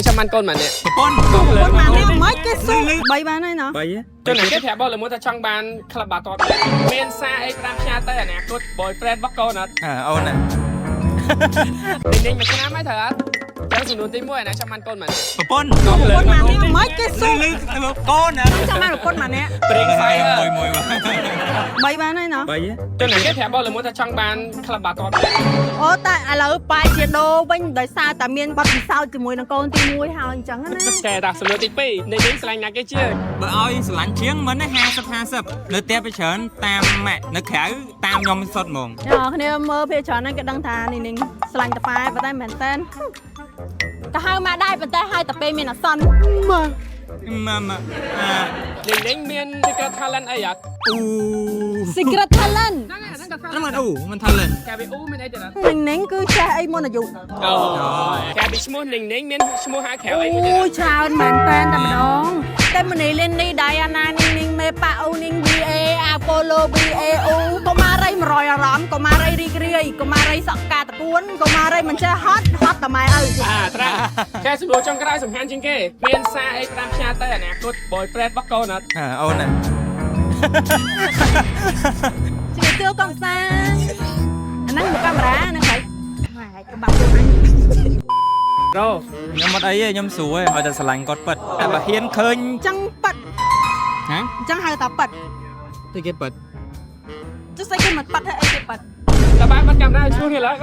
ចាំបានកូនម៉ានេះ ប្រពន្ធ ប្រពន្ធម៉ានេះមិនគេស៊ូបីបានហើយណោះ បី ចុះណាគេប្រាប់បងលើមួយថាចង់បានក្លឹបបាល់ទាត់មានសារអីផ្ដាំផ្ញើទៅអនាគត boyfriend របស់កូនអត់ អើអូនណា នេះមួយឆ្នាំហើយត្រូវអត់ចឹងសំណួរទី1អាណាចាំបានកូនម៉ានេះ ប្រពន្ធ ប្រពន្ធម៉ានេះមិនគេស៊ូ លឺកូនណា ចាំបានប្រពន្ធម៉ានេះ ព្រៀង fire មួយមួយ បីបានហើយណោះ បី ចុះណាគេប្រាប់បងលើមួយថាចង់បានក្លឹបបាល់ទាត់ អូតែឥឡូវបែរជាដូរវិញដោយសារតែមានបទពិសោធន៍ជាមួយនឹងកូនទី1ហើយអញ្ចឹងណា កែតាសំណួរទី2នេះនេះស្រឡាញ់ណាគេជាង បើឲ្យស្រឡាញ់ជាងមិនណា50 50នៅផ្ទះไปច្រើនតាមម៉ាក់នៅក្រៅតាមខ្ញុំសុទ្ធហ្មង អ្នកនរគ្នាមើលភាគច្រើនហ្នឹងគេដឹងថានេះនឹងស្លាញ់តប៉ែប៉ុន្តែមែនតើក៏ហៅមកដែរប៉ុន្តែហៅតែពេលមានអាសន្នមក ម៉ាម៉ាអា នេះនេះមាន secret talent អីអត់ អូ Secret Talent ហ្នឹងហើយហ្នឹងក៏ ហ្នឹងមិនអូមិន talent កែវាអូមានអីទៀតអត់ នឹងនឹងគឺចេះអីមុនអាយុ អូកែពីឈ្មោះនេះនេះមានឈ្មោះហៅក្រៅអីមួយទៀត អូយច្រើនមែនតើតែម្ដងតែមនីលីននេះ Diana នីងនីងមេប៉ាអូនីង BA Apollo BAO កុមារី100អារម្មណ៍កុមារីរីករាយកុមារីសក់កាតកួនកុមារីមិនចេះហត់ហត់តែម៉ែឪ អាត្រាកែសំណួរចុងក្រោយសំខាន់ជាងគេមានសារអីផ្ដាំផ្ញើទៅអនាគត boyfriend របស់កូនអត់ អើអូនណា ជំរាបសួរកំសាអាហ្នឹងមកកាមេរ៉ាហ្នឹងហើយហើយកុំបាក់ខ្លួនអញ រ៉ូ ខ្ញុំអត់អីទេខ្ញុំស្រួលឲ្យតែស្រឡាញ់គាត់ពិតតែបើហ៊ានឃើញ ចឹងប៉ិត ហ៎ ចឹងហៅថាប៉ិត ទីគេពិត ចុះស្អីគេមិនប៉ិតហើយអីគេប៉ិត តើបានបាត់កាមេរ៉ាឈ្មោះនេះឡើយ